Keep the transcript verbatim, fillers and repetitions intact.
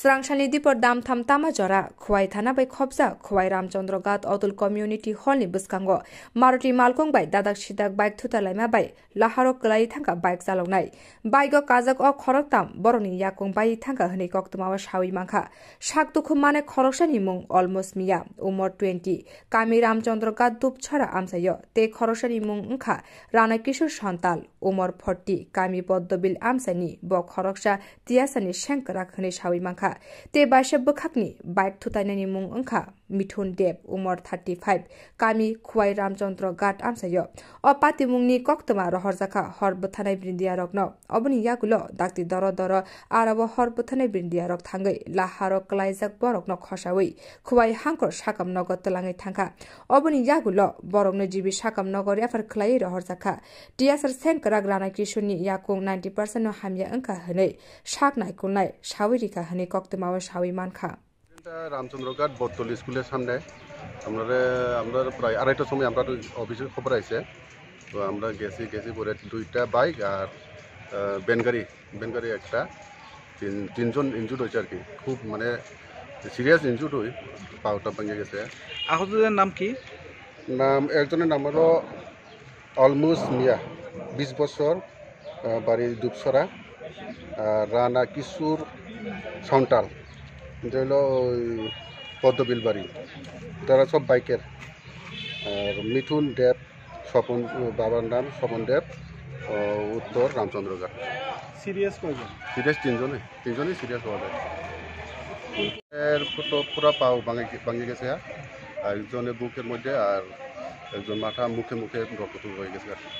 Chwrangsani dipor damtham tama jora Khowai thana bai khopjak Khowai Ramchandra Ghat Atul Community Hall ni bwskango Maruti malkung bai dadak sidak bike thuta laima bai laharo kwlai thangkha bike chaloknai. Bike o kajak o khoroktam borokni yakung bai thangkha hwnwi koktwma o sawi mankha. Sak dukhu mane khoroksani mung Almost Miya, umor twenty, kami Ramchandra Ghat Dupchara amchaio, tei khoroksani mung wngkha Rana Kishore Santal, umor forty, kami Poddobil amchaini. Bo khoroksa tiyasani sengkwrak hwnwi sawi mankha. Tei baisa bwkhakni bike thutainani mung wngkha Mithun Deb, umor thirty five, kami Khowai Ramchandra Ghat amchaio. O patimungni koktwma rohorjakha hor bwthanai brindiarokno. Oboni yagulo dakti doro doro arabo hor bwthanai brindiarok thangwi laharo kwlaijak borokno khosawi Khowai hangkor sakam nogo twlangwi thangkha. Oboni yagulo borokno G B sakam nogo refer khwlaiwi rohorjakha. Tiyasar sengkwrak Rana Kishorni yakung ninety percent no hamya wngkha hwnwi sak naikolnai sawi rikha hwnwi koktwmao sawi mankha. এটা রামচন্দ্রঘাট বটতলি স্কুলের সামনে। আমরা আমরা প্রায় আড়াইটার সময় আমরা তো অফিসে খবর আইছে। তো আমরা গেছি, গেছি পরে দুইটা বাইক আর, আহ, ভ্যান গাড়ি, ভ্যান গাড়ি একটা, তিন তিনজন ইনজুর্ড হয়েছে আর কি। খুব মানে সিরিয়াস ইনজুর্ড হই, পাওটা ভেঙে গেছে। আহতদের নাম কি? নাম, একজনের নাম হলো অলমুস মিয়া, বিশ বছর, আহ, বাড়ি দুপসরা, আর রানা কিশোর সাঁওতাল, এটা হলো ওই পদ্মবিল বাড়ি। তারা সব বাইকের। আর মিঠুন দেব, স্বপন, বাবার নাম স্বপন দেব, আহ, উত্তর রামচন্দ্রঘাট। সিরিয়াস কয়জন? সিরিয়াস তিনজনে, তিনজনই সিরিয়াস হওয়া যায়। এর তো পুরা পাও ভাঙে, ভাঙে গেছে, আর একজনের বুকের মধ্যে, আর একজন মাথা, মুখে, মুখে রক্ত হয়ে গেছে আর কি।